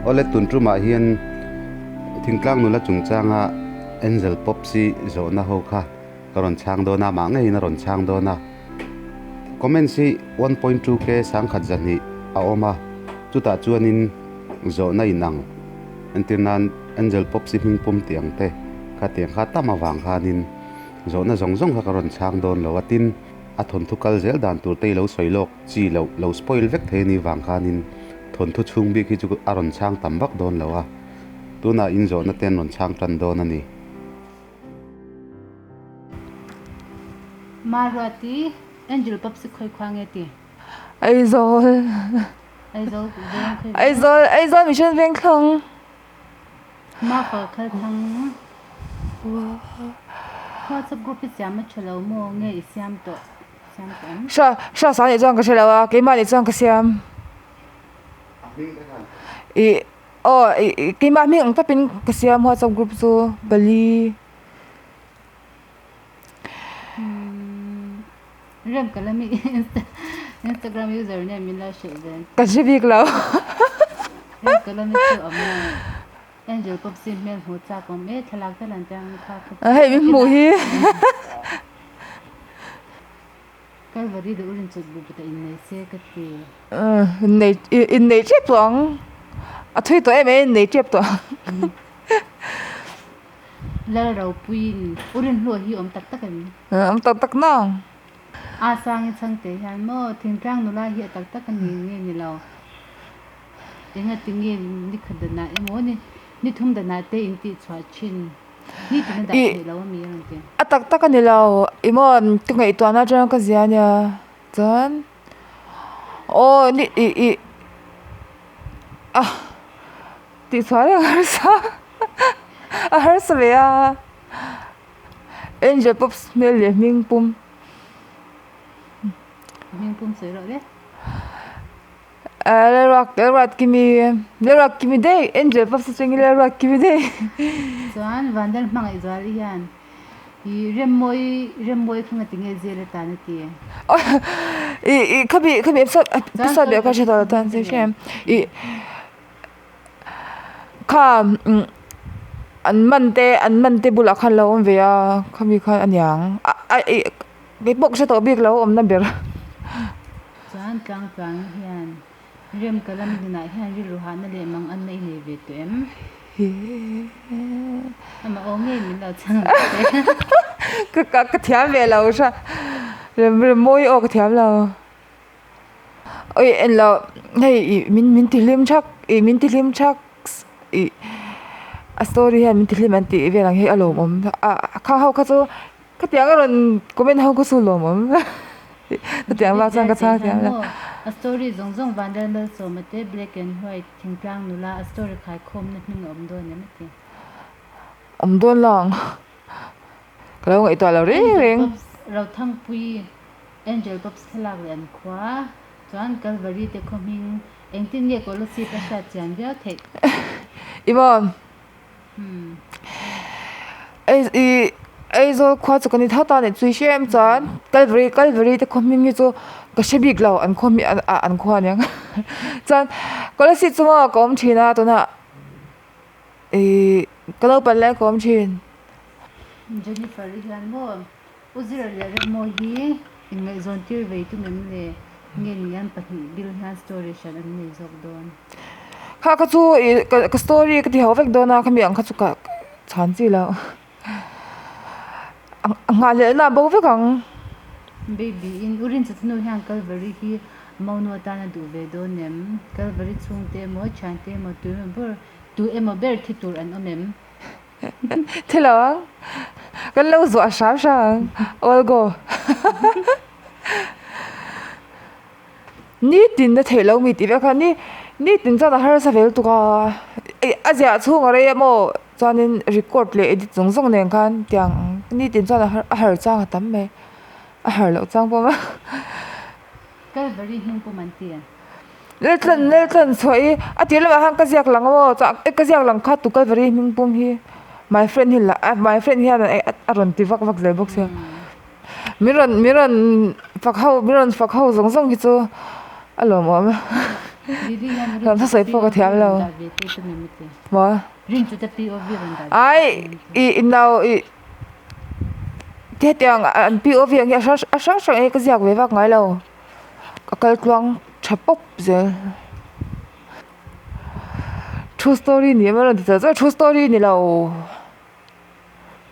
Awle tun tumah hian thingtlang nula chungchanga Angel Pops i zawhna ho kha ka rawn chhang dawn a, mah ngeiin a rawn chhang dawn a. Comments hi 1.2k sangkhat zahnih a awm a, chutah chuanin zawhna inang entir nan Angel Pops i hming pum tih ang te kha tiang kha tam avang khanin zawhna zawng zawng kha ka rawn chhang dawn lo a, tin a thawnthu kal zel dan tur te i lo sawi lawk chi loh lo spoil vek thei a nih vang khanin thawnthu chhung bik hi chu a rawn chhang tam vak dawn lo a, tunah inzawhna te an rawn chhang tan dawn a ni. Maruati, Angel Popsi khawi khua nge ti? Aizawl. Aizawl veng khawi veng? Aizawl, Aizawl Mission veng thlawng. Mafa khal thang. WhatsApp group i siam a tha lo maw nge i siam tawh? Siam tawh em? Hra, hra sa nih chuan ka hre lo a, keimah nih chuan ka siam. Ih. Aw ih keimah hming ang tawpin ka siam WhatsApp group chu pali. Rem ka la mi Instagram user name min la hrilh ve. Ka hre bik lo. Rem ka la mi chu awm lo. Angel Popsi hmel hmuh chak awm e thlalak te lan chiang kha kha. Hei min hmuh hi. Kalvari deuh rin chut buh ta innei se ka ti. Innei innei tep tawh ang. A thui tawh em em innei tep tawh ang. Lalropuiin u Rinhlua hi awm tak tak em? Awm tak tak nang. A Sangi chhangte hian maw thingtlang nula hi a tak tak a ni nge ni lo. Engati nge ni khat danah emaw ni ni thum danah te intih chhuah thin. Ih a tak tak a ni lo ih maw ka ngaihtuahna atanga ka zia ania chuan aw ni ih ih a tihchhuah reng a harsa a harsa ve a angel pops hmel leh hming pum. Lalruatkimi Lalruatkimi daih Angel pawh sawi chungin Lalruatkimi daih. Chuan Vandal hmangaih zual hian i Remmawi Remmawi kha ngati nge jail atan a ti? I i khami khami episode episode leh ka hre tawh lo tan che hre i kha an man te an man te bulah khan lo awm ve a khami khan aniang a a i Kei pawh ka hre tawh bik lo awmna ber. Chuan tlang tlang hian rem ka lam hnunah hian rilru hahna leh mang anna i nei ve tawh em? Amah aw ngei min lo chhang ang che. Ka ka ka thiam ve lo hra rem rem mawi aw ka thiam lo. Oi en lo hei ih min min ti hlim thak ih min ti hlim thak ih a story hian min ti hlim an tih vel ang hi a lawmawm a kha ho kha chu. Khatiang a rawn comment ho ka chu lawmawm Khatiang vak chuan ka chhang thiam lo. A story zawng zawng Vanlal Malsawma te Black and White thingtlang nula a story khaikhawmna hming a awm dawn em a ti. Awm dawn lo ang. Ka lo ngaihtuah lo reng reng. Angel Pops Rothangpui Angel Pops thlalak leh an khua chuan Calvary te khaw hming engtin nge Kolasib a hriat chian viau theih. I maw? Aizawl khua chu kan ni tho ta a nih chu i hre em chuan Calvary Calvary te khaw hming hi chu ka hre bik lo an khaw hming ah an khua aniang chuan Kolasib chu maw ka awm thin a tunah ihh ka naupang lai ka awm thin. Jennifer i hian maw U Zira leh Remo hi inngaihzawn tir vei tum em le? Nge ni an pahnih bil hian story hran an nei zawk dawn? Kha kha chu ih ka story ka ti ho vek dawn a khami ang kha chu ka chhan chi lo. A nghahhlelhna a bo vek ang. Baby in u Rinchut hnu hian Calvary hi Monu atan a duh ve dawn em? Calvary chhungte emaw thiante emaw tu emaw ber tu emaw ber thi tur an awm em? Thi lo ang. Kan lo zuah hram hram ang. All go. Nitin na theih lo mi tih vek kha ni nitin chuan a harsa vel tuk a. A ziah chhung a rei emaw chuanin record leh edit zawng zawng nen khan tiang nitin chuan a har chang a tam mai. A har loh chang pawh a. Calvary hnung pawh man ti a. Laltlan Laltlan chhuah i a tir lamah khan ka ziak lang aw chuan ka ziak lang kha tu Calvary hming pum hi my friend hi la my friend hian a rawn ti vak vak zel bawk sia min rawn min rawn fak ho min rawn fak ho zawng zawng hi chu a lawmawm a. Lam sawi pawh ka thiam lo. Maw? Ai i nau i hetiang an POV ang hi a hrang a hrang hrang hi ka ziak ve vak ngai lo. Ka kal tluang tha pawp zel. True story ni em a rawn ti chawt chawt a true story ni lo.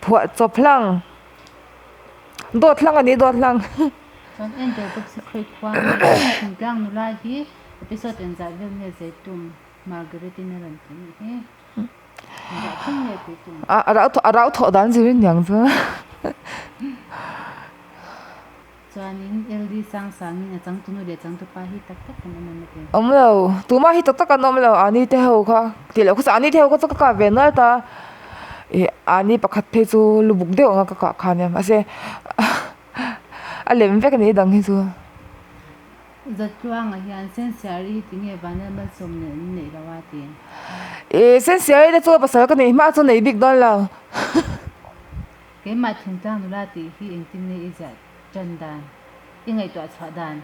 Phuah chawp hlang. Dawt hlang a ni dawt hlang. Chuan Angel bawk si khawi khua thingtlang nula hi episode engzah vel nge Zeitum Margaret in a rawn ti nih hi. Engzah thleng nge tih tum. A a rau a rau thawh dan zir in niang chu. Chuanin LD Sangsangin a changtunu leh changtupa hi tak tak an awm em a ti. Awm lo, tumah hi tak tak an awm lo, Ani te ho kha tih loh kha chu Ani te ho kha chu ka kah ve nual ta, ih Ani pakhat phei chu lu buk deuh anga ka kah kha ania mahse a lem vek a ni dang hi chu. Zatluanga hian Sensiari hi tinge Vanel malsawm nen an neih lo a ti. Ih Sensiari te chu pasal ka neih hma chu nei bik dawn lo. Keimah thingtlang nula tih hi engtin nge i ziah tan dan, i ngaihtuah chhuah dan?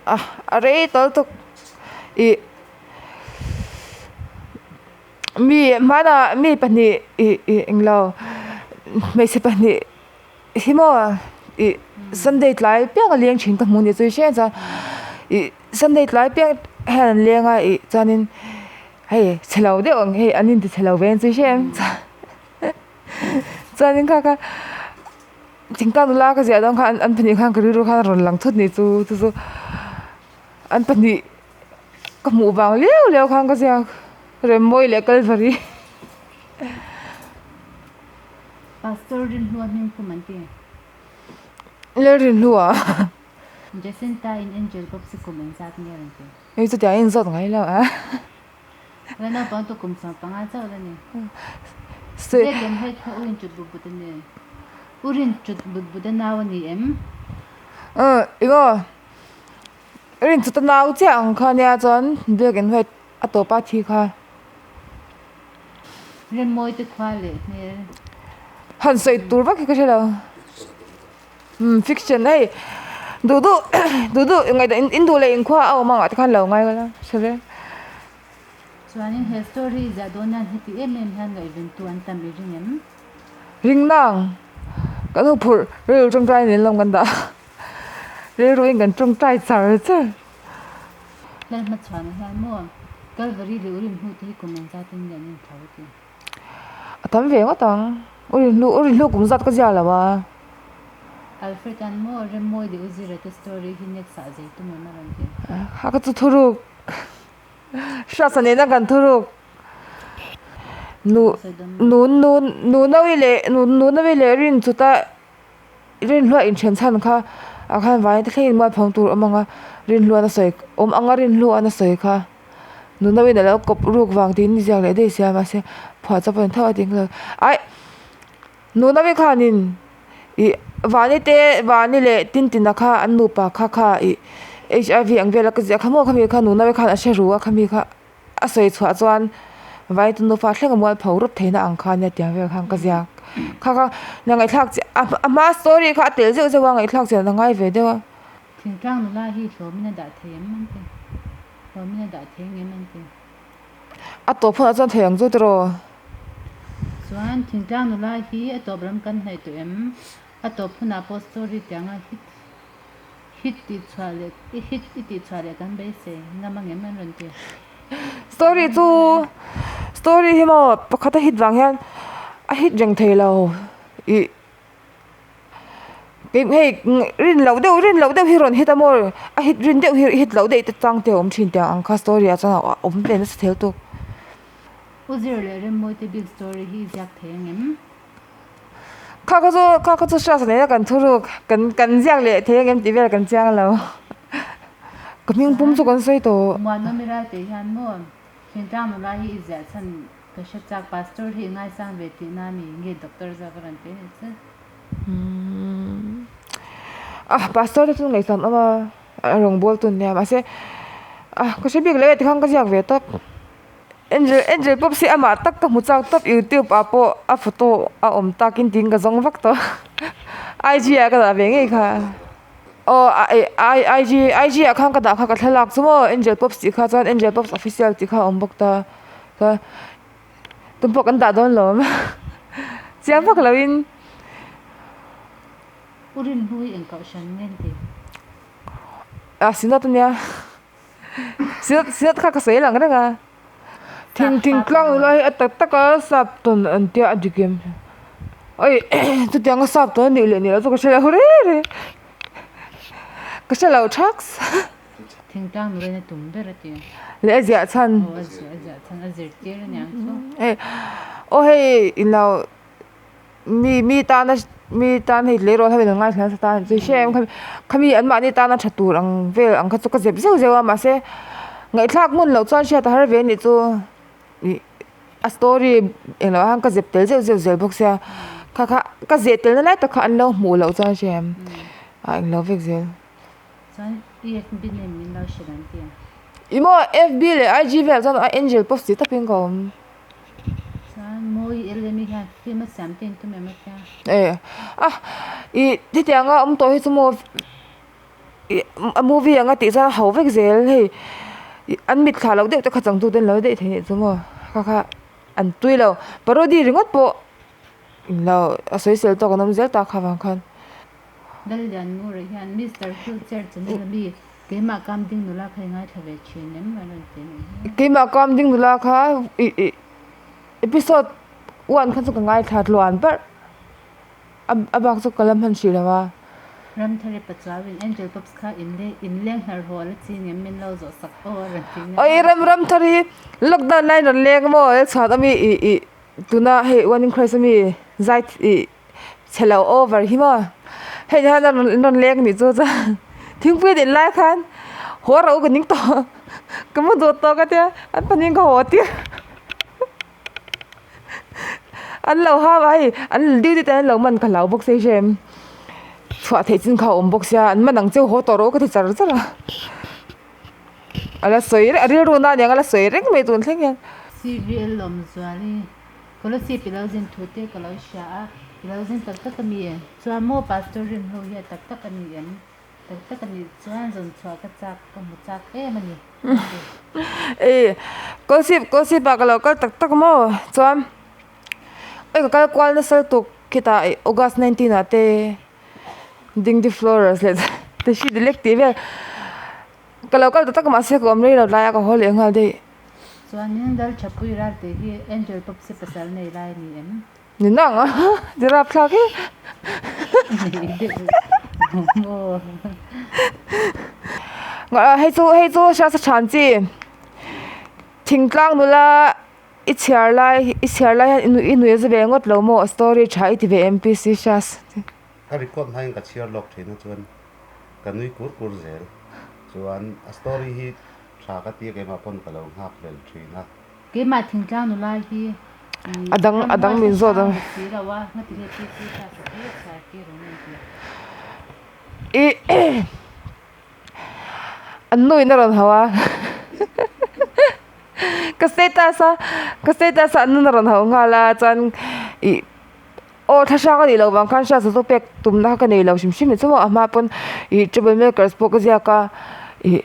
A, a rei tal tuk. Ih, mi hmanah mi pahnih ih ih englo hmeichhe pahnih hi maw ih Sunday tlai piang a leng thin ka hmu ni chu i hre chuan ih Sunday tlai piang hian an leng a ih chuanin Hei chhe lo deuh ang hei an inti chhe lo ve ang chu i hre em chuanin kha kha thingtlang nula ka ziah dawn khan an pahnih khan ka rilru khan a rawn lang thut ni chu chu chu an pahnih ka hmuh vang liau liau khan ka ziak Remmawi leh Kalvari. Pastor Rinhlua hming pum an ti. Lalrinhlua. Jacinta in Angel bawk si kum engzat nge a rawn ti. Hei chu tiang in zawt ngai lo a. La naupang tu kum 15 chauh la ni. Zek em hei kha urin chut but but a ni. Urin chut but but a nau a ni em? Umm eng aw urin chut a nau chiah ang kha nia chuan black and white a tawp a thi kha. Remmawi te khua leh hmel. Han sawi tur vak hi ka hre lo. Umm fiction hei duh duh duh duh ngaihtuah in duh leh inkhua a awm ang ah te khan lo ngai ula hre ve. Chuanin he story i ziah dawn hian heti em em hian ngaihventu an tam i ring em? Ring nang kan hu phurh rilru tawngtai nen lawm kan dah rilru in kan tawngtai char char. Lalhmachhuana hian maw Calvary leh Urim hnu te hi kum engzat in nge an inthlau a ti? A tam ve ngawt ang. U rinhlu u rinhlu kum zat ka ziak lo a. Alfred an maw Remmawi leh U Zira te story hi next ah zei tum em a rawn ti. A ka chu thuruk hriatsa nena kan thuruk nu nu nu nu nawi leh nu nu nawi leh rin chuta rinhlua inthen chhan kha ah khan vai te thlengin mualphang tur awm ang a rinhlua na sawi awm ang a rinhlua na sawi kha. Nunau in alo kawp ruk vang tiin ziak leh daih sia mahse phuah chawp a ni tho a ding lo aih nunau i khanin ih vani te vani leh tintina kha an nupa kha kha ih H_I_V ang vel a ka ziah kha maw khami kha nunau i khan a hre ru a khami kha a sawi chhuah chuan vai te nufa thleng a mual pho rup theihna ang kha nia tiang vel khan ka ziak kha kha nia ngaihthlak chiah a hma story kha a tel zeuh zeuh a ngaihthlak chian a ngai ve deuh a. Thingtlang nula hi hlawmin a dah thei em an ti. Hlawmin a dah thei ngem an ti. A tawp hunah chuan thei ang chu tiraw? Chuan thingtlang nula hi a tawp ram kan hnaih tawh em? A tawp hunah pawh story tianga hit hit tih chhuah leh hit i tih chhuah leh kan beisei ngam ang em an rawn ti. Story chu story hi maw pakhat a hit vang hian a hit reng thei lo ih. Hei rin loh deuh rin loh deuh hi rawn hit a maw a hit rin deuh hi hit loh daih te chang te a awm thin tiang ang kha story ah chuan a awm ve nasa thel tawk. U Zir leh Remmawi te bik story hi i ziak thei ang em? Kha kha chu kha kha chu hriat nena kan thuruk kan kan ziak leh thei ang em tih vel kan chiang lo ka hming pum chu kan sawi tawh. Muanawmi Ralte hian maw Thingtlang nula hi i ziah chhan Ka hre chak, Pastor hi i ngaisang ve tih na mi nge Doctor zawk a rawn ti a nih chu. Ah Pastor te chu ngaihsan awm a, a rawngbâwl tun nia mahse ah ka hre bik lo e tikhan ka ziak ve tawp. Angel Angel pawp si amah tak ka hmu chak tawp youtube ah pawh a photo a awm takin tiin ka zawng vak tawh IG ah ka dah ve ngei kha. Aw I IG IG ah khan ka dah kha ka thlalak chu maw Angel Pops tih kha chuan Angel Pops official tih kha a awm bawk ta chuan tum pawh kan dah dawn lo awm chiang vak lo in. U Rinhlui engkauh hran nge an ti? A sinawt ania sinawt sinawt kha ka sawi lang reng a thing thingtlang nula hi a tak tak a sap tawn an tia a dik em oi chutiang a sap tawn a nih leh nih loh chu ka hre lo reng reng ka hre lo thaks. Thingtlang nula in a tum ber a ti. Leh a ziah chhan. Aw a ziah a ziah chhan a zirtir aniang chu. Aw hei ilo. Mi mi tana mi tan hei tleirawl ho in an ngaithla nasa ta chu hre em khami an mahni tana tha tur ang vel ang kha chu ka zep zeuh zeuh a mahse ngaihthlak hmun loh chuan hriat a har ve anih chu ih a story englo ah khan ka zep tel zeuh zeuh zel bawk sia kha kha ka zeh tel na lai tak kha an lo hmuh loh chuan hre em a englo vek zel. Chuan FB name min lo hrilh an ti a. Ih maw FB leh IG velah chuan a angel post tih takin ka awm. Chuan mawi LME hian film a siam te in tum em atia? E a ih hetianga awm tawh hi chu maw ih a movie anga tih chuan a ho vek zel hei ih an mit thlah loh deuh te kha changtu te an lo daih thei anih chu maw kha kha an tui lo parody ringawt pawh englo a sawisel tawk an awm zel ta kha vang khan. Lallianngura hian Mister Wheelchair channel a mi Keimah kam ding nula kha i ngaithla ve thin em a rawn ti a nih hi. Keimah kam ding nula kha ih ih episode one kha chu ka ngaithla tluan parh a a bak chu ka la hman hrih lo a. Ramthari Pachuauin Angel Pops kha in le in leng hnar haw la ching em min lo zawh sak aw a rawn ti nia. Oi ram Ramthari lockdown laiin rawn leng maw chhuat ami ih ih tuna hei one in Christ ami zai ih Chhe lo over hi maw hei hian a rawn rawn leng anih chu chuan thingpui a din lai khan haw ro ka ning tawh ka mu duh tawh ka tia an pahnih in ka haw tir an lo hau a hei an duty te an lo man ka hlau bawk sia hrem chhuah theih chin kha a awm bawk sia an man ang cheu haw tawh rawh ka ti char char a a la sawi reng a rilru na aniang a la sawi reng mai tun thleng hian. Civil Lawmzuali Kolasib i lo zin thu te ka lo hria a, i lo zin tak tak a mi? Chuan maw Pastor Rinhlu hi a tak tak a ni em? Tak tak a nih chuan zawn chhuah ka chak, ka hmu chak em a ni. Ei, Kolasib, Kolasib ah ka lo kal tak tak maw? Chuan oi ka kal kual nasa lutuk khitah August 19 ah te Dingdi Flowers leh te hri dilek tih vel ka lo kal tak tak mahse ka awm rei lo tlaiah ka haw leh nghal daih. Chuanin Lalthapui Ralte hi Angel Popsi pasal nei lai a ni em? Ni nang a, ti rapthlak e. Nei deuh maw? Hei chu hei chu hriat sa than chi thingtlang nula i chhiar lai i chhiar lai hian i nui i nui a za ve ngawt lo maw a story tha i ti ve em PC Hrias. Ka record hmain ka chhiar lawk thin a chuan ka nui kur kur zel chuan a story hi Tha ka tia keimah pawn ka lo nghak hlel thin a. Keimah thingtlang nula hi A dang a dang min zawt ang. Si lo a, ngati nge PC class a hi a chhiar tir ang em tih. I an nu in a rawn hau a ka status a ka status a an nu in a rawn hau nghal a chuan ih aw thlahrang a nih loh vang khan hriat chu pek tumna kha ka nei lo hrim hrim ni chu maw a hma pawn ih trouble makers pawh ka ziak a ih.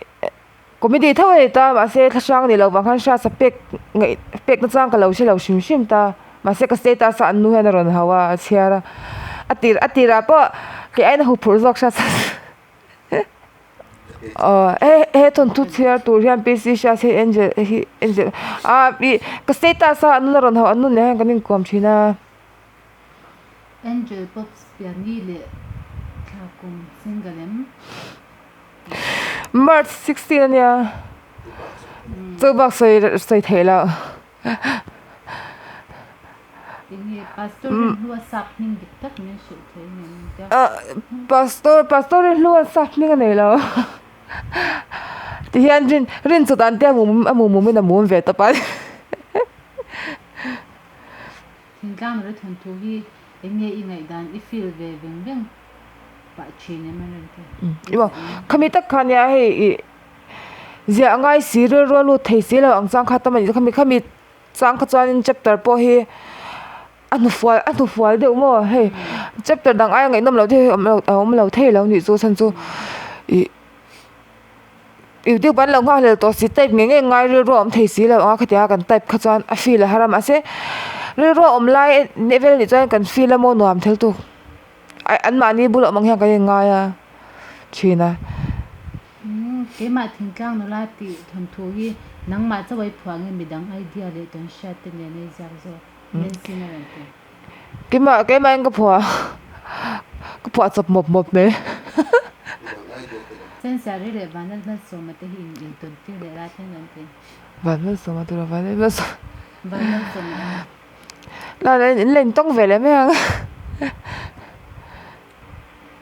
Comedy tho a ni ta mahse thlahrang ni lo vang khan hriat sa pek ngaih pek na chang ka lo hre lo hrim hrim ta mahse ka status a an nu hian a rawn hau a a chhiar a a tir a tirah pawh kei aiin a huphurh zawk hriat sa aw he he thawnthu chhiar tur hian PC hriat hi angel hi angel ah ih ka status a an nu a rawn hau an nu nen hian kan inkuam thin a. Angel Pops piani leh thla kum single em? March 16 ania chu bak sawi sawi theih loh. Pastor pastor rinhlua sap hming a nei lo tihian rin rin chawt an tia a mum mum in a mum ve tawp a. Thingtlang nula thawnthu hi eng nge i ngaihdan i feel ve veng veng pah thin em a rawn ti. Emaw khami tak kha nia hei ih ziah ngai si rilru a lut thei si lo ang chang kha tam a nih chu khami khami chang kha chuanin chapter pawh hi. A hnufual a hnufual deuh maw hei chapter dang aia ngaihnawm loh te hi awm lo a awm lo thei lo nih chu chhan chu ih youtube an lo nghak hlel tawh si type ngei ngei ngai rilru a awm thei si lo ang a khatiang a kan type kha chuan a feel a har a mahse rilru a awm lai vel nih chuan kan feel a maw nuam thil tu ai an mahni bulah awm ang hian kan inngai a thin a. Keimah thingtlang nula tih thawnthu hi nangmah chauh ai phuah nge midang idea leh tawn hriat te nen a i ziak zawk? Nancy na rawn ti. Keimah keimahin ka phuah ka phuah chawp mawp mawp mai. Sensiari leh Vanlalhmalsawma te hi in intawn tir leh lai thleng rawn ti. Vanlalsawma tura Vanlalhmalsawma. Vanlalsawma. La la in la intawng ve leh mai ang.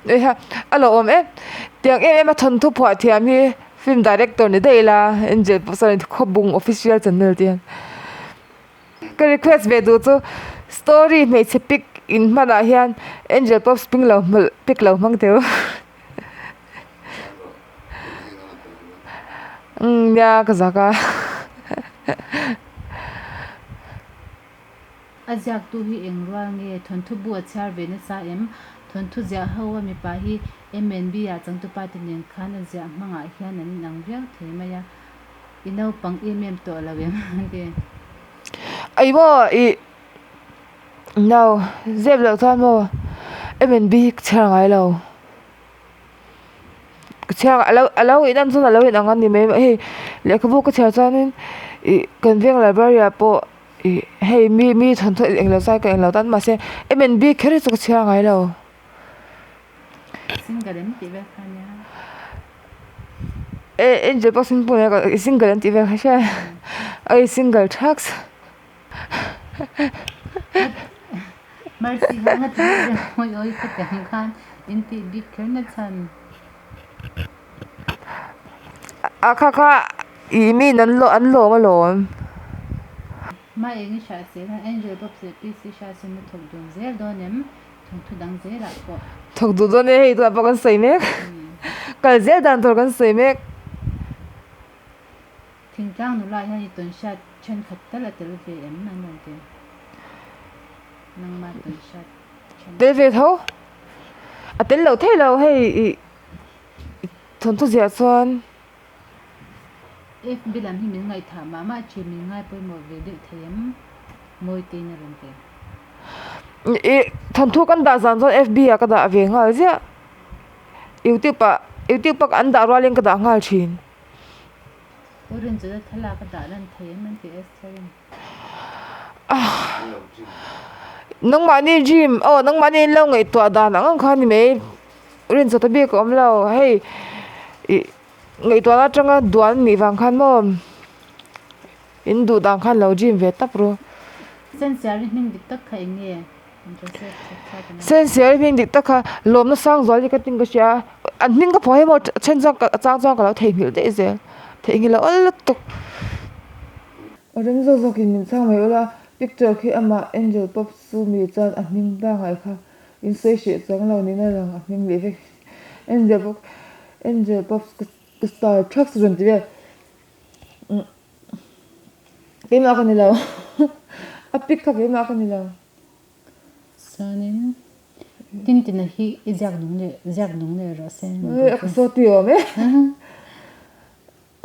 Heiha a lo awm em tiang em em a thawnthu phuah thiam hi film director ni daih ila Angel pawh sawn Khawbung official channel te hian ka request ve duh chu story hmeichhe pic in hmanah hian Angel pawh spring lo pic lo hmang teu umm nia ka zak a. A ziaktu hi eng rual nge? Thawnthu bu a chhiar ve nasa em? Thawnthu ziah ho a mipa hi MNB ah changtupa te nen khan a ziah hmangah hian an inang viau thei mai a, i naupang em em tawh lo em? An ti. Ai maw i no zep loh chuan maw MNB hi ka chhiar ngai lo. Ka chhiar a lo a lo inang chuan a lo inang a ni mai hei lehkhabu ka chhiar chuanin ih kan veng library ah pawh Ih hei mi mi thawnthaw eng lo zai ka eng lo tan mahse M and B kher hi chu ka chhiar ngai lo. Single em tih vel kha nia. E Angel pawh sin pawh nia single an tih vel kha hria ai single thaks. Mercy kha nga ti vel mawi awi ka ti ang khan in tih bik kher na chhan. A kha kha Ih mi in an an lawm alawm. Hma eng i hriat zel a, Angel Pops leh PC hriat sen na thawk dun zel dawn em? Thawnthu dang zelah pawh. Thawk duh dawn e, hei tunah pawh kan sawi mek. Kal zel dan tur kan sawi mek. Thingtlang nula hian i tawn hriat thenkhat tal a tel ve em an rawn ti. Nangmah tawn hriat thenkhat. Tel ve tho. A tel loh theih lo hei ih thawnthu ziah chuan. FB lam hi min ngaihthah mah mah thin, min ngai pawimawh ve deuh thei em? Mawitein a rawn ti. Ih, thawnthu kan dah zan chuan FB ah ka dah ve nghal ziah. Youtube ah, youtube ah an dah rualin ka dah nghal thin. U Rinchawna thlalak a dah lan thei em an ti Esther-in. Ah, nangmahni gym, aw nangmahni in lo ngaihtuah dan ang ang kha a ni mai. Rinchawta bik a awm lo, hei ih. Ngaihtuahna atanga duan nih vang khan maw in duh dan khan lo gym ve tap ru. Sensiari hming dik tak kha eng nge? Joseph Chhakchhuak a ni. Sensiari hming dik tak kha lawmna sang zual hi ka tin ka hria a, an hming ka phuah hi maw a then chuan a chang chuan ka lo theihnghilh daih zel, theihnghilh a awl lutuk. A rem zawk zawkin min chhang mai ula, picture khi amah Angel Pops chu mi chuan a hming pangngai kha in sawi hreh chuang lo niin a lang a hming leh vek. Angel pawh Angel pawh ka star thak chu rawn ti vel umm keimah ka ni lo a pic kha keimah ka ni lo. Chuanin Tintina hi i ziak nung leh ziak nung leh rawh se. Ui a ka saw ti awm e.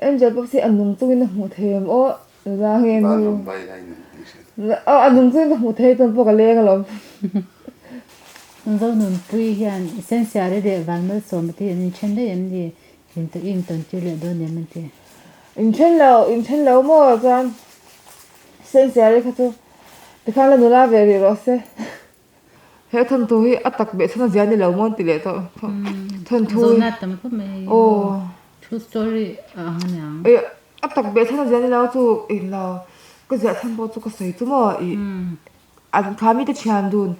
Angel pawh hi a nung chungin a hmuh thei em aw nula nge nu aw a nung chungin ka hmuh thei chuan pawh ka leng alawm. Zonunpui hian Sensiari leh Vanmalsawma te hi an inthen daih em ni? I intawn tir leh dawn em an ti. Inthen lo, inthen lo maw chuan Sensiari kha chu tikhan la nula ve rih rawh se. He thawnthu hi a tak beh chhan a zia ni lo maw an ti leh tawh. Thawnthu hi. Zawhna tam khawp mai hei. Aw. True story a ang a niang. Ih a tak beh chhan a zia ni lo chu ih lo ka ziah chhan pawh chu ka sawi chu maw ih an kha mite thian dun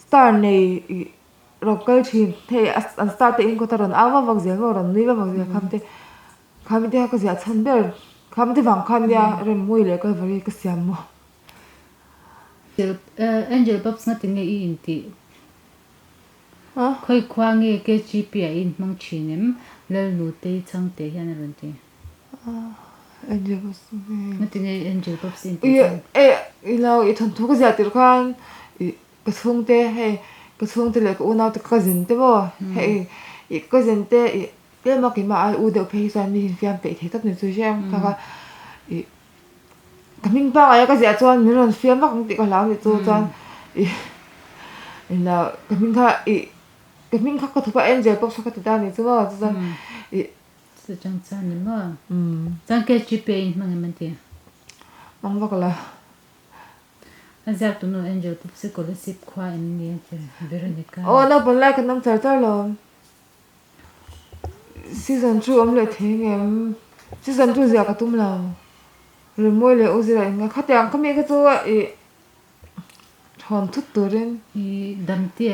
star nei ih rawn kal thin hei an star te in kawt a rawn au vak vak zel maw rawn nui vak vak zel kham te kha mite kha ka ziah chhan ber kha mite vang khan nia Remmawi leh Kalvari ka siam maw. Angel Pops nga tinge i intih? Khawi khua nge KGP ah i inhmang thin em? Lalnutei chhangte hian a rawn ti. Angel Pops Nga tinge Angel Pops i intih chuan? I lo i thawnthu ka ziah tirh khan Ih ka chhungte hei ka chhungte leh ka unaute ka cousin te maw hei ih ka cousin te ih tlem a keimah ai u deuh phei hi chuan mi infiam peih thei tak ni chu hre ang kha kha ih ka hming pangai a ka ziah chuan min rawn fiam vak ang tih ka hlau nih chu chuan ih englo ka hming kha ih ka hming kha ka thup a Angel pawh saw ka ti ta nih chu maw chuan ih Chutang chuan ni maw chuan KGP a inhmang em an ti? Hmang vak lo. A ziak tunu Angel Pupsi Kolasib khua em ni a ti Veronica. Aw naupang lai kan awm char char lo. Season chu awm leh thei ngem? Season chu ziah ka tum lo. Rimawi leh Uzira in nga khatiang kha mi kha chu ih thawn thut turin. I damte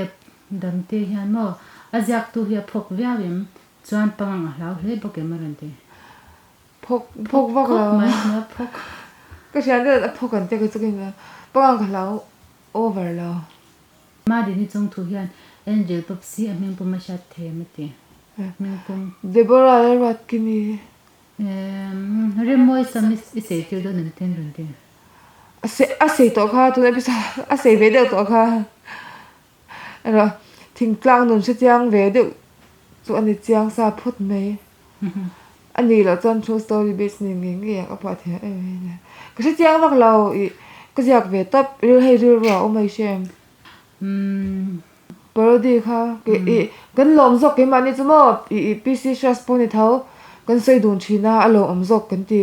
damte hian maw a ziaktu hi a phawk viau em? Chuan pangang a hlau hle bawk em a rawn ti. Phawk phawk vak lo. Khawp mai a phawk. Ka hriat deuh a phawk an tek chu ka in pangang ka hlau over lo. Madini chung thu hian Angel Popsi a hming pum a hriat thei em a ti. Hming pum. Deborah Lalruatkimi. Rimawi sam i sei tir dawn em ten rawn ti. A sei a sei tawh kha tuna episode a sei ve deuh tawh kha. Erawh thingtlang nun hrechiang ve deuh chu a ni chiang sa phawt mai. A nih loh chuan true story based ni ngei ngei ang a phuah thei em em a. Ka hrechiang vak lo ih ka ziak ve tawp ril hei rilru a awm mai hre em. Parody kha ih kan lawm zawk keimahni chu maw ih PC Shrestha pawh ni tho kan sawi dun thin a a lawmawm zawk kan ti.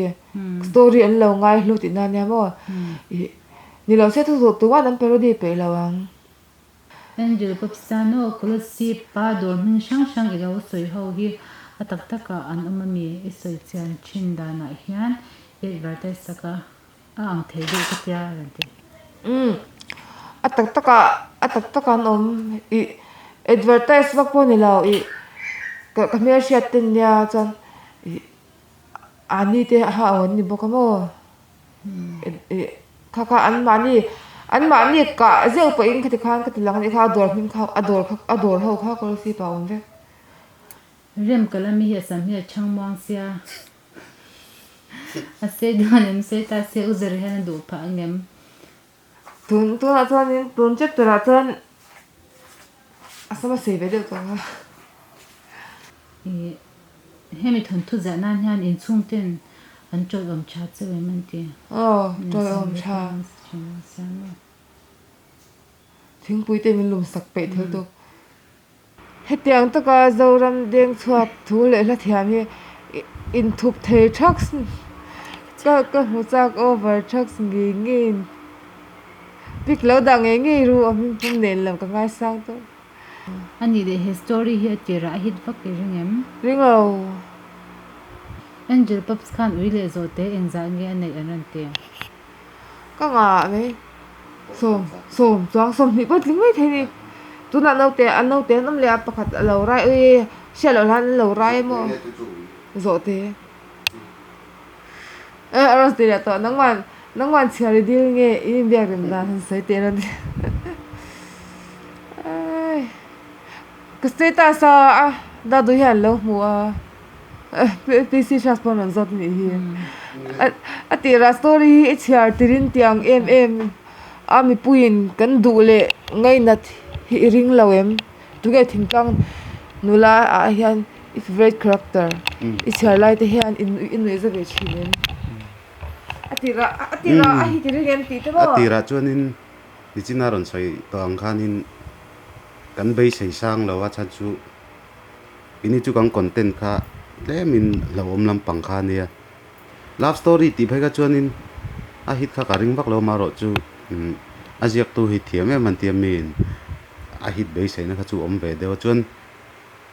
Story an lo ngai hlu tihna ania maw ih ni lo se thu tuman an parody peih lo ang. Angel Popsano, Kolasib pa dawr hming hrang hrang i lo sawi ho hi a tak takah an awm ami? I sawi chian thin danah hian i advertise sak a, a ang thei deuh ka tia a rawn ti. Umm, a tak takah, a tak takah an awm. Ih, advertise vak pawh a ni lo. Ih, ka ka hmelhriat te nia chuan ih ani te a ha an ni bawk a maw? Kha kha an mahni an mahni kah zeuh pawhin khati khan ka ti lang anih kha a dawr hming kha a dawr kha a dawr ho kha kawlsi pa awm vek. Rem ka la mi hi a sam hi a chhang muang sia a sei dawn em sei ta se u zir hian a duh phah angem. Tun tunah chuanin tun chapter ah chuan a sam a sei ve deuh tawh ang a. Ih hemi thawnthu ziah nan hian inchhung ten an tawlhawm tha cheu em an ti. Aw tawlhawm tha. Thingpui te min lum sak peih thil tuk. Hetiang taka Zoram deng chhuak thu leh hla thiam hi inthup thei thaks ka ka hmu chak over thaks ngei ngei in pic lo dah ngei ngei ru a hming pum nen lam ka ngaisang tawh. A nih leh he story hi a tirah a hit vak i ring em? Ring lo. Angel Pops khan ui leh zawh te engzah nge a neih an rawn ti? Ka ngah mai. Sawm, sawm chuang sawmhnih pawh tling mai thei ni. Tunah naute a naute an awm leh a pakhat a lo rai ui hriat loh hlan an lo rai emaw zawhte. Eh a rawn ti leh tawh nangman nangman chhiar i dil nge in inbiak rem dan han sawi teh rawn ti ai ka status a a dadu hian an lo hmu a PC Hras pawh an rawn zawt anih hi a tirah story hi i chhiar tirin tiang em em a mipuiin kan duh leh ngainat hi i ring lo em. Tunge thingtlang nula ah hian i favourite character i chhiar lai te hian i nuih za ve thin em? A tirah a tirah a hit i ring em tih te maw? A tirah chuanin nichina rawn sawi tawh ang khanin kan beisei sang lo a chhan chu ini chu kan content kha tlemin hlauhawm lampang kha ania. Love story tih phei kha chuanin a hit kha ka ring vak lo amaherawh chu a ziaktu hi thiam em an tia miin a hit beiseina kha chu awm ve deuh a chuan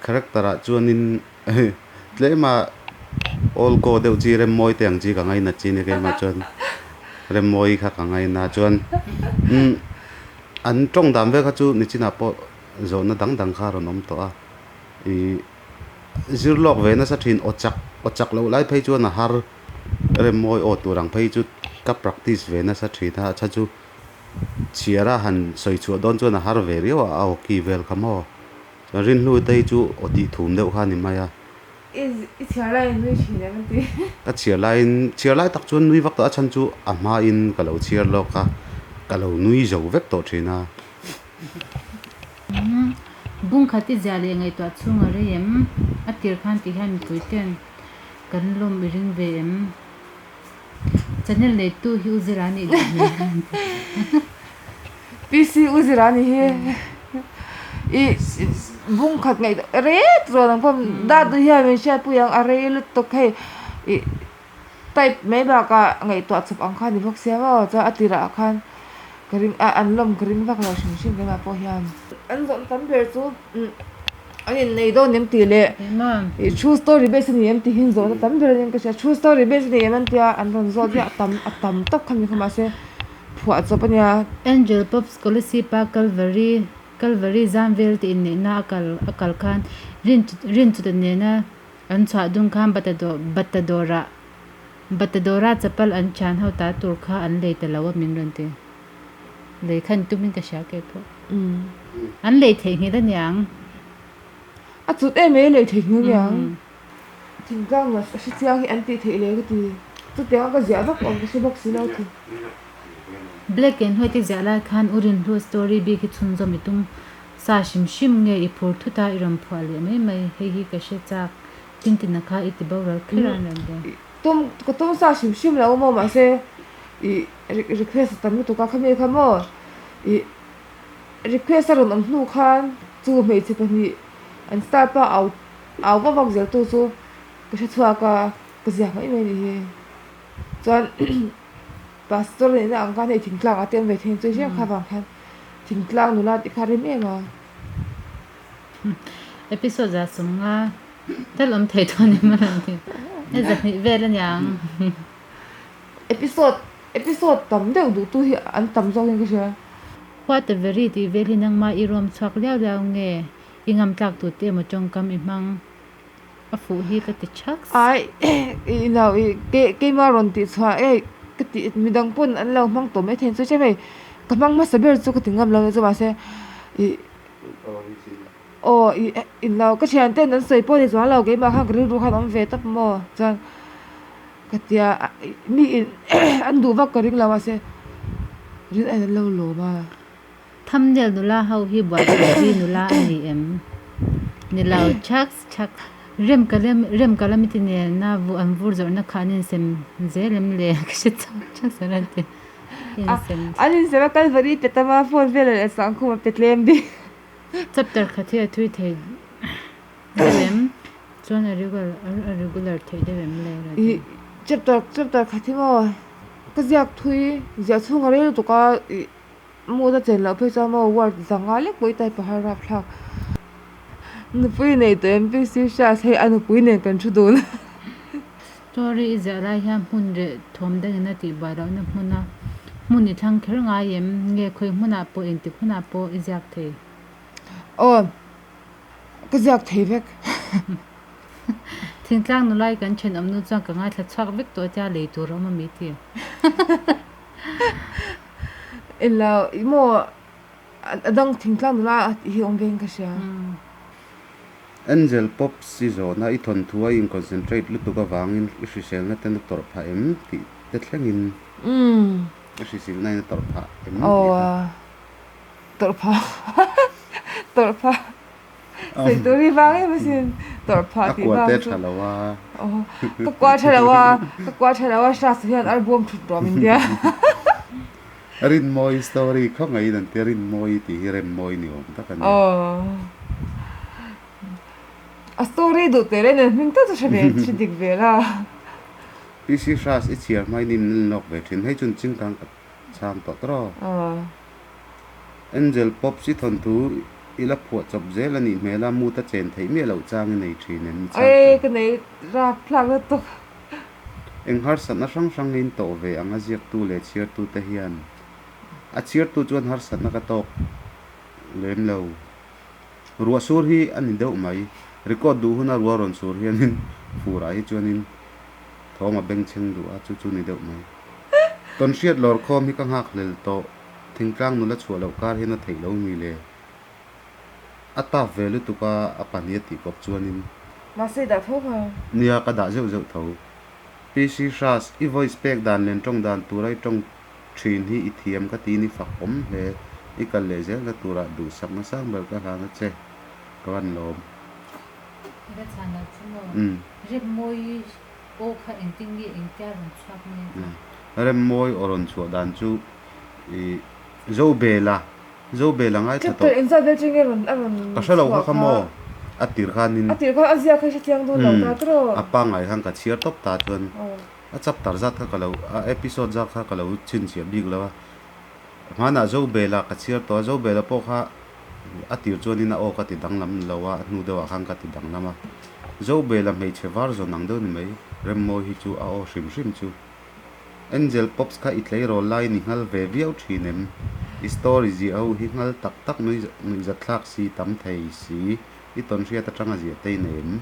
character ah chuanin tlema all go deuh chi Remmawi te ang chi ka ngaina chi nia keimah chuan Remmawi kha ka ngaina chuan an tawng dan vel kha chu nichinah pawh zawhna dang dang kha a rawn awm tawh a ih. Zir lawk ve nasa thin aw chak aw chak loh lai phei chuan a har rem mawi aw tur ang phei chu ka practice ve nasa thin a chhan chu chhiar a han sawi chhuah dawn chuan a har ve riau a a aw ki vel kha maw chuan rinhlu te hi chu aw tih thum deuh kha a ni mai a. I chhiar laiin nui thin em a ti. Ka chhiar laiin chhiar lai tak chuan nui vak tawh a chhan chu a hmain ka lo chhiar lawk a. Ka lo nui zo vek tawh thin a. Bung khat i ziah leh ngaihtuah chhung a rei em? A tir khan tih hian mipui ten kan lawm i ring ve em? Channel neitu hi U Zira nih duh hmel. PC U Zira nih hi i bung khat ngaihtuah rei tawh ang pawh dat hian min hriatpui ang a rei lutuk hei i Type mai bakah ngaihtuah chawp ang kha a ni bawk sia maw chuan a tirah khan ka ring a an lawm ka ring vak lo hrim hrim keimah pawh hian. An zawhna tam ber chu an innei dawn em tih leh ih true story base a ni em tih hi an zawhna tam ber aniang ka hria true story base a ni em an tia an rawn zawt ziah a tam a tam tak kha ni kha mahse phuah chawp a nia. Angel Pops Kolosipa Calvary Calvary zam vel te inneihna a kal a kal khan rin rinchuta nena An chhuah dung khan Batadora Batadora chapal an thian ho ta tur kha an lei ta lo a min rawn ti. Lei khan tumin ka hria kei pawh. An lei theihnghilh a niang. A chut em mai lei theihnghilh niang. Thingtlang a hre chiang hi an tih theih le ka ti. Chutiang a ka ziah vak awm ka hre bawk si lo thei. Black and white i ziah lai khan U Rinhlua story bik hi chhunzawm i tum Sa hrim hrim nge i phur thut a i rawn phuah leh mai mai, hei hi ka hre chak, Tintina kha i ti boral kher a an rawn ti. Tum, ka tum sa hrim hrim lo maw mahse i request a tam lutuk a khami kha maw i request a rawn awm hnu khan chu hmeichhe pahnih an star pa au au vak vak zel tu chu ka hre chhuak a ka ziak mai mai a nih hi chuan Pastor nihna ang khan hei thingtlang ah te awm ve thei ang chu hriat kha vang khan thingtlang nula tih kha a rem em a. Episode za sawmnga tal awm thei dawn em a rawn ti. Hei zahnih vel a niang. Episode episode tam deuh duh tu hi an tam zawk in ka hria. What a very tih vel hi nangmah i ruam chhuak liau liau nge i ngam tlak tute emaw tawngkam i hmang. A fuh hi ka ti thaks. Ai i lo i ke keima rawn tih chhuah e ka tih midang pawn an lo hmang tawh maithei chu hriat hei ka hmang hmasa ber chu ka ti ngam lo chu mahse ih aw ih in lo ka thian ten an sawi pawh ni chuang lo keimah khan ka rilru khan a awm ve tawp maw chuan ka tia mi in an duh vak ka ring lo mahse rin aiin an lo lawm a. Thumbnail nula ho hi buaipui nula a ni em? Ni lo chhaks chhaks. Rem ka lem rem ka lam i ti nena vu an vur zawrhna kha an insem zel em le ka hre chak chhaks a rawn ti. Insem. An insem a Kalvari pe tam a phone vel leh Sangkhum a pe tlem bik. Chapter khat hi a thui thei deuh em? Chuan a regular a regular theih deuh em le a rawn ti. Ih chapter chapter khat hi maw ka ziak thui ziah chhung a rei lutuk a ih Mood a chen loh phei chuan maw word zanga lek pawh i type a har rapthlak. Nupui nei tawh em PC Hrias hei a nupui nen kan thu dun. Story i ziah lai hian hmun reh thawm dangin a tih buai lohna hmuna hmun i thlang kher ngai em? Nge khawi hmunah pawh engtik hunah pawh i ziak thei? Aw ka ziak thei vek. Thingtlang nulai kan thenawm nu chuan ka ngaithla chhuak vek tawh tia lei tur a awm a mi ti. Ilo ih maw a dang thingtlang nula a tih hi awm veng ka hria. Angel Pops i zawhna i thawnthu a in concentrate lutuk avangin i hriselna ten a tawrh phah em tih te thlengin i hrisilna in a tawrh phah em tih kha. Tawrh phah tawrh phah. Sawi tur hi vang em asin tawrh phah tih vang chu. Ka kua te tha lo a. Ka kua tha lo a, ka kua tha lo a Hras hian ar bawm thut rawh min tia. Rinmawi story khaw ngeiin an tia Rinmawi tih hi Remmawi ni awm tak a ni. A story duh teh reng nen hming tak chu hre ve hre dik ve la. PC Hras i chhiar hmain in en lawk ve thin. Hei chun chingkang ka chhang tawh tawh. Angel Pops i thawnthu i la phuah chawp zel a nih hmel a, mood a chen theih miah loh chang i nei thin em? Ae ka nei rap thlak lutuk. Eng harsatna hrang hrang in tawh ve ang a ziaktu leh chhiartu te hian. A chhiartu chuan harsatna ka tawk lem lo. Ruah sur hi a ni deuh mai. Record duh huna ruah rawn sur hianin furah hi chuanin thawm a bengchheng duh a, chu chu ni deuh mai. Tawnhriat lawr khawm hi ka nghakhlel tawh. Thingtlang nula chhuah loh kar hian a theih lo mi le? A tap ve lutuk a, a pahnih a tih kawp chuanin. Mahse i dah tho kha. Nia, ka dah zeuh zeuh tho. PC Hras, i voice pek dan len tawng dan tura i tawng Thin hi i thiam ka tiin i fak awm hle. I kal leh zelna turah duhsakna sang ber ka hlan a che. Ka van lawm. I la chhan loh chu maw? Remmawi aw kha engtin nge engtia rawn chhuak nge kha? Remmawi aw rawn chhuah dan chu i Zobela, Zobela ngaithla tawh. Chapter engzat vel chu nge rawn a rawn Ka hre lo chhuah kha kha kha? maw? A tir khanin. A tir khan a ziak kha i hrechiang dawn lo ta tawh. A pangngai khan ka chhiar tawp ta chuan. A chapter zat kha ka lo, a episode zat kha ka lo chhinchhiah bik lo a. Hmanah Zobela ka chhiar tawh a, Zobela pawh kha a tir chuanin a aw ka ti danglam lo a, a hnu deuhah khan ka ti danglam a. Zobela hmeichhe var zawn ang deuh ni mai, Remmawi hi chu a aw hrim hrim chu. Angel Pops kha i tleirawl laiin i nghal ve viau thin em? I story ziah ho hi nghal tak tak nuihzatthlak si tam thei si, i tawnhriat atanga ziah te i nei em?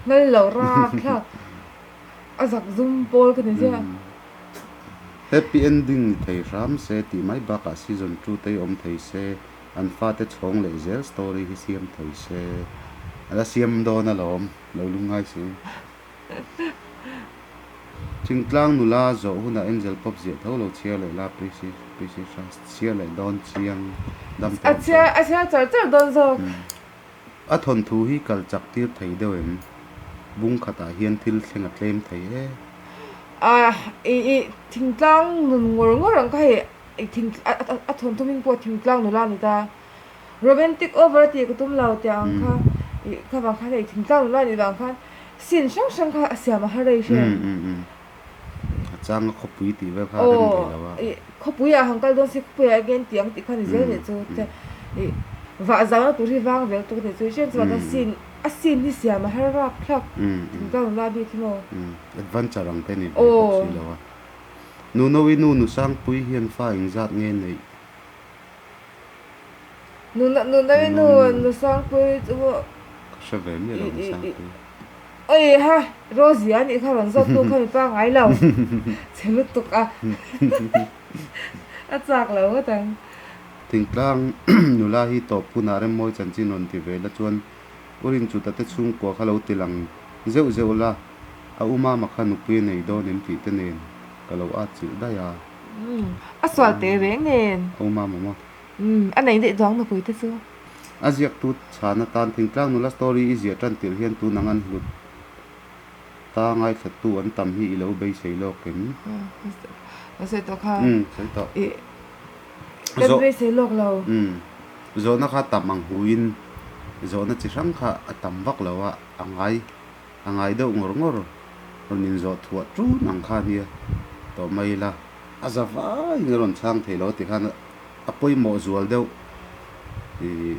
Nghal lo rapthlak. A zak zum pawl ka ni ziah. Happy ending ni thei hram se tih mai bakah season 2 te hi awm thei se, an fate chhawng leh zel story hi siam thei se. A la siam dawn alawm, lo lungngai suh. Thingtlang nula zawh hunah Angel pawp ziah tho lo chhiar leh la Prissy Prissy Hras chhiar leh dawn chiang dam A tawh chhiar chuan. a chhiar char char dawn zawk. A thawnthu hi kal chak tir thei deuh em? Bung khatah hian thil thleng a tlem thei e. A i i thingtlang nun ngawr ngawr ang kha hei i thing a a thawnthu hming pawh thingtlang nula a ni ta. Romantic over a tih ka tum lo tih ang kha i kha vang khan hei thingtlang nula a nih vang khan scene hrang hrang kha a siam a har rei hre. A changa khawpui tih vel kha a rem thei lo a. Aw, khawpui ah han kal dawn si khawpui ah again tih ang tih kha ni zel nih chu te i vah zau na tur hi vang vel tuk nih chu hriat chuan a scene a scene hi siam a har rap thlak thingtlang nula bik hi maw. Adventure ang te ni ve bawk si lo a. Nunoui nu Nusangpui hian fa engzat nge neih? Nunoui nu Nusangpui chu Ka hre ve miah lo Nusangpui. Oi ha, Rosie a nih kha rawn zawt tu kha mi pangngai lo che lutuk a, a chak lo ngawt ang. Thingtlang nula hi tawp hunah Remmawi chanchin rawn ti ve la chuan U Rinchuta te chhungkua kha lo ti lang zeuh zeuh la, a u mama kha nupui a nei dawn em tih te nen ka lo at chilh daih a. A sual teh reng nen. A u mama maw? Umm, a nei daih duang nupui te chu. A ziaktu chhan atan thingtlang nula story i ziah tan tirh hian tun ang an hlut ta ngaithlattu an tam hi i lo beisei lawk em? Ka sawi tawh kha. Umm, sawi tawh. I kan beisei lawk lo. Umm, zawhna kha tam ang huin zawhna chi hrang kha a tam vak lo a, a ngai a ngai deuh ngawr ngawr rawn inzawh thuah tun ang kha nia tawh mai ila a za vaiin a rawn chhang thei lo a ti khan A pawimawh zual deuh ih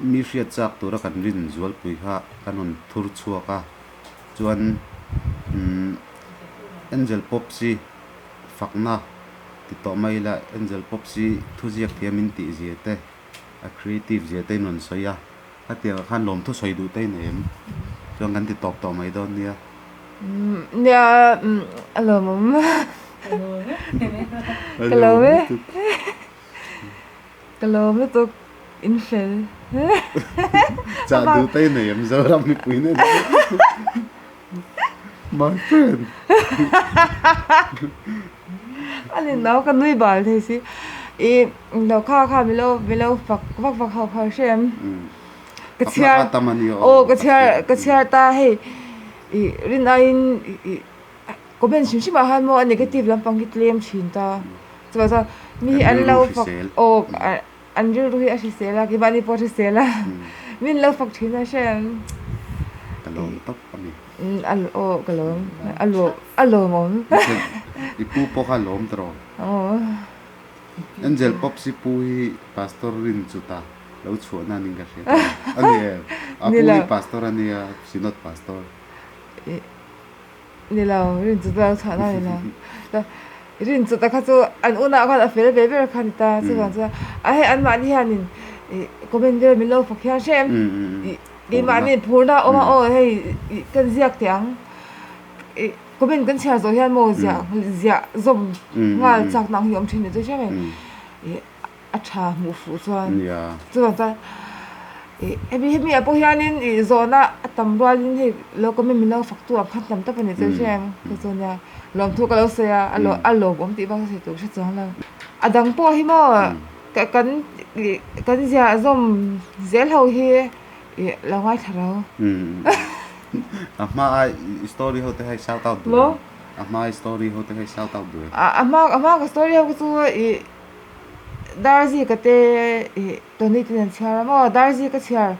mi hriat chak tura kan rin zualpui kha kan rawn thur chhuak a, chuan umm Angel Pops hi fakna ti tawh mai ila Angel Pops hi thuziak thiam in tih zia te a creative zia te in rawn sawi a, khatiangah khan lawmthu sawi duh te in em chuan kan ti tawp tawh mai dawn nia. Nia a lawmawm. Ka lawm e. Ka lawm lutuk in fel. Chah duh te i nei em Zoram mipui nen. My friend. A ni nau ka nui bal thei si. I lo kha kha milo milo fak vak vak ho kha hre em. Ka chhiar aw ka chhiar ka chhiar ta hei i rin aiin i Comment hrim hrim ah khan maw a negative lampang hi tlem thin ta. Chuvang chuan mi hi an lo fak aw an rilru hi a hrisel a keimahni pawh a hrisel a min lo fak thin a hrem. Ka lawm tawp a ni. Aw ka lawm a lawm a lawmawm. I pu pawh kha a lawm tawh. Aw. Angel Popsi pu hi Pastor Rinchuta lo chhuahna a ning ka hria a ni em? A pu hi Pastor a nia Synod Pastor. Ni lo, rin chu lo chhuah na ni lo. Rin chu ta kha chu an unah khan a fel ve ber kha ni ta chuvang chuan a hei anmahni hianin ih comment vel min lo fak hian hrem ih keimahni phurna a awm a aw hei ih kan ziak teh ang ih comment kan chhiar zawh hian maw ziah ziah zawm nghal chak na ang hi a awm thin ni chu hrem e ih a tha hmuh fuh chuan chuvang chuan. Ih hemi hemi ah pawh hianin ih zawhna a tam rualin hei lo comment min lo fak tu ang khan tam tak a ni chu hria em ka chu nia lawmthu ka lo sawi a a a lawmawm tih bak sawi tur ka hre chuang lo a dang pawh hi maw ka kan ih kan ziah zawm zel ho hi ih lo ngaithla ro. A hma a i story ho te kha i shout out duh em? A hma i story ho te kha i shout out duh em? A hma a hma ka story ho chu ih Darzika te ih Tony te nen chhiar a maw Darzi ka chhiar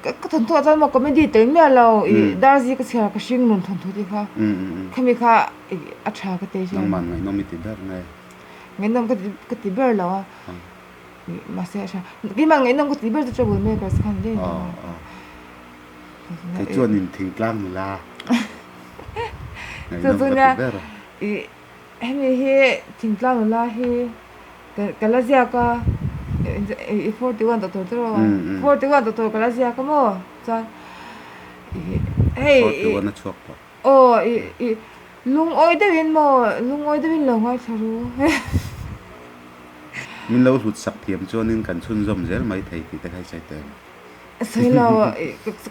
ka thawnthu ah chuan maw comedy tel miah lo ih Darzi ka chhiar ka hring nun thawnthu tih kha khami kha ih a tha ka ti thin. Nangman ngaihnawm i ti ber nge? Ngaihnawm ka ti ka ti ber lo a ih mahse a tha keimah ngaihnawm ka ti ber chu trouble makers kha ni daih a ni. Kei chuan in thingtlang nula ngaihnawm ka ti ber a. Ih Hemi hi thingtlang nula hi ka la ziak a, i 41 doctor te rawh a, 41 doctor ka la ziak a maw chuan hei 41 a chhuak tawh. Aw i i lungawi deuhin maw lungawi deuhin lo ngaithla ru. Min lo hlut sak thiam chuanin kan chhunzawm zel mai thei tih te kha i sawi teh ang. Sawi lo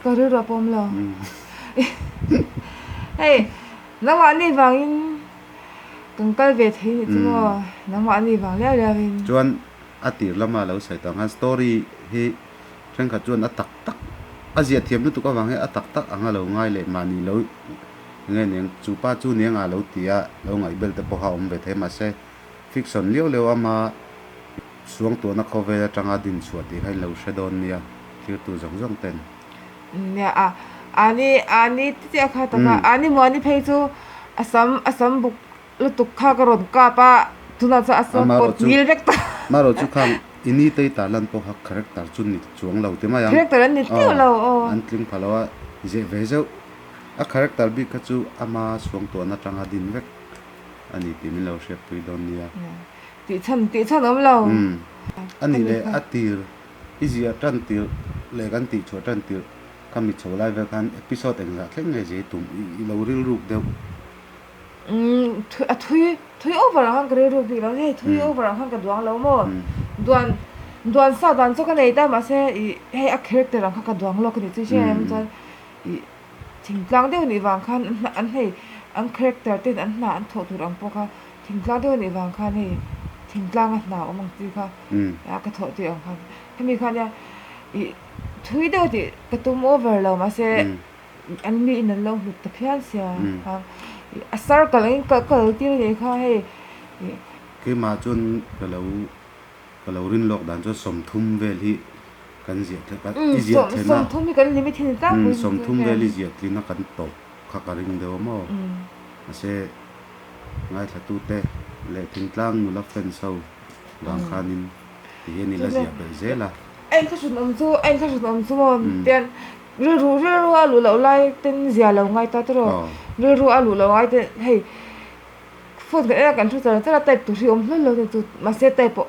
ka rilru a pawm lo. Hei. Nangmahni vangin kan kal ve thei nih chu maw? Nangmahni vang liau liauin. Chuan a tir lama lo sawi tawh ang khan story hi thenkhat chuan a tak tak a ziah thiam lutuk avang hian a tak tak anga lo ngai leh mahni lo nge niang chu pa chu niang ah lo ti a lo ngaihbel te pawh kha a awm ve thei mahse fiction liau liau ama suangtuahna khawvel atanga dinchhuah tih kha in lo hre dawn nia thirtu zawng zawng ten. Nia a ani ani ti chiah kha taka ani muani phei chu a sam a sam buk lutuk kha ka rawn kap a tunah chuan a sam pawt ngil vek ta. Marawh chu khang i ni tei ta lan pawh kha character chu ni chuang lo ti mai ang. Character an ni teuh lo aw. An tling pha lo a zeh ve zeuh a character bik kha chu ama suangtuahna atanga din vek a ni tih min lo hriatpui dawn nia. Tih chhan tih chhan awm lo. A nih leh a tir I ziah tan tirh leh kan tih chhuah tan tirh ka mi chho lai vel khan episode engzah thleng nge zai tum i lo rilruk deuh? Umm a thui thui over ang khan ka rilruk bik lo hei thui over ang khan ka duang lo maw? Duan duan sa dan chu ka nei ta mahse ih hei a character ang kha ka duang lawk a nih chu hria em chuan ih thingtlang deuh nih vang khan an hei an character ten an hna an thawh tur ang pawh kha Thingtlang deuh a nih vang khan hei thingtlanga hna awm ang chi kha a ka thawh tih ang khan hemi khan nia ih thui deuh tih ka tum over lo mahse an mi in an lo hlut ta phian sia a circle angin ka kal tir a nih kha hei ih. Keimah chuan ka lo ka lo rin lawk dan chuan 30 vel hi kan ziah tlin a i ziah tlin a 30 hi kan limit hi ni tlangpui 30 vel i ziah tlin a kan tawp kha ka ring deuh a maw mahse Ngaithlatute leh thingtlang nula fans ho vang khanin ti hian i la ziah belh zel a. A inthlahrun awm chu a inthlahrun awm chu maw tian rilru rilru a luh loh lai ten zia lo ngai ta tiraw rilru a luh loh ngai te hei phone kan en a kan thu char char a type tur hi awm hlawl lo ni chu mahse type pawh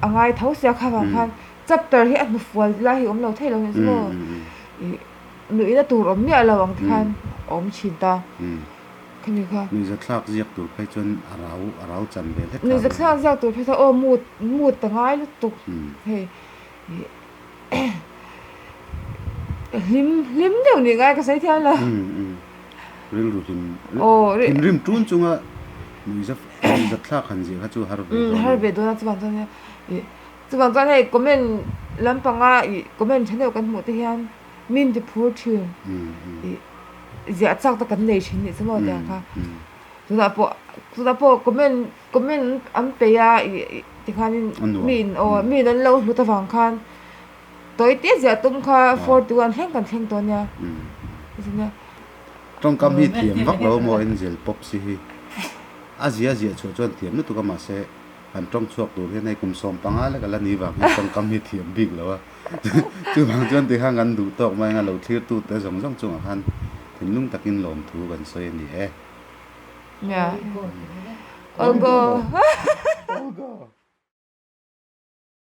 a ngai tho sia kha vang khan chapter hi a hnufual lai hi awm lo thei lo ni chu maw ih nuihna tur awm miah lo ang te khan a awm thin ta. Khami kha. Nuihzathlak ziak tur phei chuan a rau a rau chan ve hlek kha. Nuihzathlak ziak tur phei chuan aw mood mood ta ngai lutuk hei hlim hlim deuh nih ngai ka sawi thiam lo. Rilru hlim thinrim tun chunga nuihzathlak han ziah kha chu har ve dawn a. Har ve dawn a chuvang chuan ih chuvang chuan hei comment lampanga ih comment tha deuh kan hmuh te hian min ti phur thin ih ziah chak te kan nei thin nih chu maw tiang kha tunah pawh tunah pawh comment comment an peih a ih tikhanin mi in aw mi in an lo hlut avang khan tawi te ziah tum kha 41 thleng kan thleng tawh ania nia. Tawngkam hi thiam vak lo maw Angel Popsi hi a zia ziah chhuah chuan thiam lutuk a mahse han tawng chhuak tur hian hei kum 15 lek a la ni vang hian tawngkam hi thiam bik lo a. Chuvang chuan tikhan kan duh tawk mai anga lo thlirtute zawng zawng chungah khan thinlung takin lawmthu kan sawi a ni e. Yeah. All go. All go.